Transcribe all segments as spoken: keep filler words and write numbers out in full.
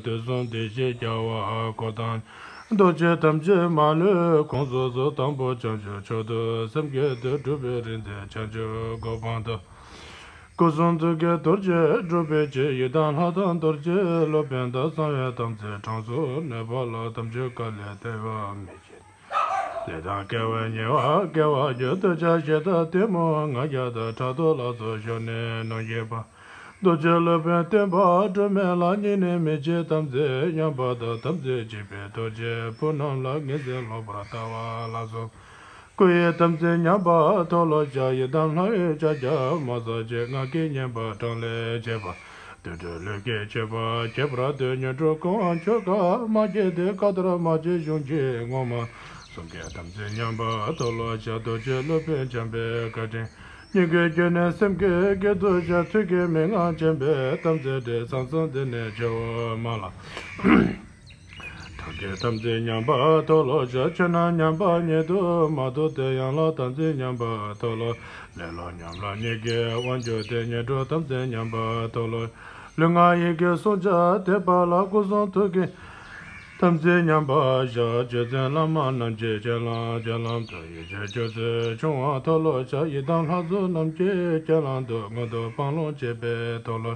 དུས་གསུམ་བདེ་གཤེགས་རྒྱལ་བ་འཁོར་དང་། རྡོ་རྗེ་ཐམས་ཅད་མ་ལུས་ཁོངས་སུ་གསོལ། དང་པོ་བྱང་ཆུབ་མཆོག་ཏུ་སེམས་བསྐྱེད་དེ། སྒྲུབ་པའི་རིམ་བརྩེགས་བྱང་ཆུབ་གོ་འཕང་དུ། སྐུ་གསུང་ཐུགས་ཀྱི་རྡོ་རྗེ་སྒྲུབ་པའི་ཕྱིར། ཡི་དམ་ལྷ་དང་རྡོ་རྗེ་སློབ་དཔོན་དང་། གསང་བའི་དམ་ཚིག་གྲངས་སུ་གནས་པ་ལ། དམ་ཆོས་བཀའ་ལས་འདས་པ་མི་བྱེད། ལས་དང་སྐལ་བས་ཉེ་བར་དགེ་བ་བགྱིས། འདོད་ཆགས་ཞེ་སྡང་གཏི་མུག་ང་རྒྱལ་དང་། ཕྲག་དོག་ལ་སོགས་ཕྱོགས་ནས་ནོངས་བགྱིས་པ། རྡོ་རྗེ་སློབ་དཔོན་སྟོན་པ་སྒྲོལ་མ་ལ། སྙིང་ནས་མི་ཕྱེད་དམ་ཚིག་ཉམས་པ་དང་། དམ་ཚིག་བཅས་པའི་རྡོ་རྗེའི་ཕུག་རྣམས་ལ། ངེས་འཛིན་ལོག་པར་ལྟ་བ་ལ་སོགས། སྐུ་ཡི་དམ་ཚིག་ཉམས་པ་མཐོལ་ལོ་བཤགས། ཡི་དམ་ལྷ་ཡི་ཕྱག་རྒྱ་མ་བསགས་ཕྱིར། ང་རྒྱལ་ངན་པ་གྲངས་ལས་ཆད་པ། དུད་འགྲོ་ལུས་ཀྱི་སྤྱོད་པ་བྱེད་པར་འདོད། ཉོན་དྲུག་ཀུན་དབང་ཆོས་ཀྱིས་མ་བསྐྱེད་དེ། བཀའ་ལྟར་མ་བྱས་གཞུང་གཅིག་ངོ་མ་བཟུང་གི། དམ་ཚིག་ཉམས་པ་མཐོལ་ལོ་བཤགས། རྡོ་རྗེ་སློབ་དཔོན་བྱམས་པའི་བཀའ་དྲིན། སྙིང་གའི་རྒྱུད་ནས་སེམས་ཀྱི་དཀྱིལ་དུ་ཤར། ཚིག་གི་མན་ངག་ཆེན་པོའི་དམ་ཚིག་འགྲེལ། ཟང་ཟིང་འདི་ནི་ཆེ་བ་མ་ལ། ཐབས་ཀྱི་དམ་ཚིག་ཉམས་པ་མཐོལ་ལོ་བཤགས། ཆོས་རྣམས་ཉམས་པ་ཉིད་དུ་མ་རྟོགས་ཏེ། ཡན་ལག་དམ་ཚིག་ཉམས་པ་མཐོལ་ལོ། ལེ་ལོ་ཉམས་ལ་གཉིད་ཀྱི་དབང་གྱུར་ཏེ། ཉོན་དྲུག་དམ་ཚིག་ཉམས་པ་མཐོལ་ལོ། ལུས་ངག་ཡིད་ཀྱི་བསྲུང་བྱ་དད་པ་ལ། སྐུ་གསུང་ཐུགས་ཀྱི་དམ་ཚིག་ཉམས་པ་བཤགས། ཆོས་མཚན་བླ་མ་རྣམས་ཀྱི་སྤྱན་ལམ། སྤྱན་ལམ་དུ་ཡེ་ཤེས་སྤྱོད་ཚུལ་ཆུང་བ་མཐོལ་ལོ་བཤགས། ཡི་དམ་ལྷ་ཚོགས་རྣམས་ཀྱི་སྤྱན་ལམ་དུ། མངོན་མཐོ་སྤང་བླང་བྱེད་པའི་མཐོལ་ལོ།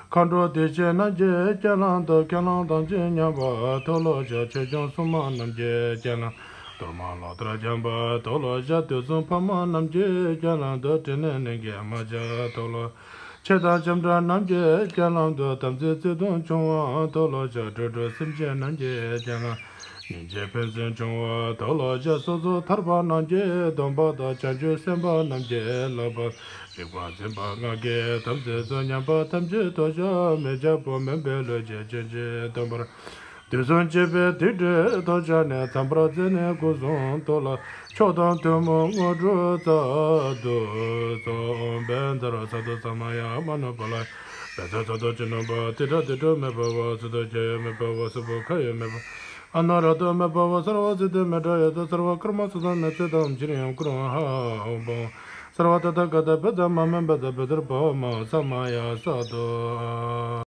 མཁའ་འགྲོ་བདེ་གཤེགས་རྣམས་ཀྱི་སྤྱན་ལམ་དུ། ཁས་བླངས་དམ་ཚིག་ཉམས་པ་མཐོལ་ལོ་བཤགས། ཆོས་སྐྱོང་སྲུང་མ་རྣམས་ཀྱི་སྤྱན་ལམ། གཏོར་མ་ལོག་ལྟར་བགྱིས་པ་མཐོལ་ལོ་བཤགས། དུས་གསུམ་འཕགས་མ་རྣམས་ཀྱི་སྤྱན་ལམ་དུ། ཕྲིན་ལས་ལྷུན་གྱིས་མ་བྱས་མཐོལ་ལོ། མཆེད་དང་ལྕམ་དྲལ་རྣམས་ཀྱི་སྤྱན་ལམ་དུ། དམ་ཚིག་བརྩེ་གདུང་ཆུང་བ་མཐོལ་ལོ་བཤགས། འགྲོ་དྲུག་སེམས་ཅན་རྣམས་ཀྱི་སྤྱན་ལམ། སྙིང་རྗེ་ཕན་སེམས་ཆུང་བ་མཐོལ་ལོ་བཤགས། སོ་སོར་ཐར་པ་རྣམས་ཀྱི་སྡོམ་པ་དང་། བྱང་ཆུབ་སེམས་དཔའ་རྣམས་ཀྱི་བསླབ་པ། རིག་པ་འཛིན་པ་སྔགས་ཀྱི་དམ་ཚིག་སོགས། ཉམས་པ་ཐམས་ཅད་མཐོལ་བཤགས། མི་རྒྱག་པོ་མིན་པའི་བློས་བྱས་སྐྱོན་ཅན་སྡོམ་པར། དུས་གསུམ་གཅིག་པའི་སྡིག་སྒྲིབ་མཐོལ་བཤགས་ནས། མཚམས་པར་བརྩེ་ནས་སྐུ་གསུང་ཐུགས་ལ། མཆོག་དང་ཐུན་མོང་དངོས་གྲུབ་སྩལ་དུ་གསོལ། བཛྲ་སཏྭ་ས་མ་ཡ་མ་ནུ་པཱ་ལ་ཡ། བཛྲ་སཏྭ་ཅི་ནུ་པཱ། ཏི་ཏྲ་ཏི་ཏྲོ་མེ་ཕ་བ། སུ་ཏོ་ཁྱ་ཡོ་མེ་ཕ་བ། སུ་པོ་ཁ་ཡོ་མེ་ཕ། ཨ་ནུ་ར་ཏོ་མེ་ཕ་བ། སརྦ་སིདྡྷི་མེ་ཏྲ་ཡ་ཏ། སརྦ་ཀརྨ་སུ་ཏ་མེ་ཙི་ཏ། ཧཱུྃ་ཤྲཱི་ཧཱུྃ་ཀྲཱུ་ཧཱ་ཧཱུྃ་བོ། སརྦ་ཏ་ཐཱ་ག་ཏ་བཛྲ་མ་མེ་བཛྲ་བཛྲ་བྷ་མ་ས་མ་ཡ་སཏྭ།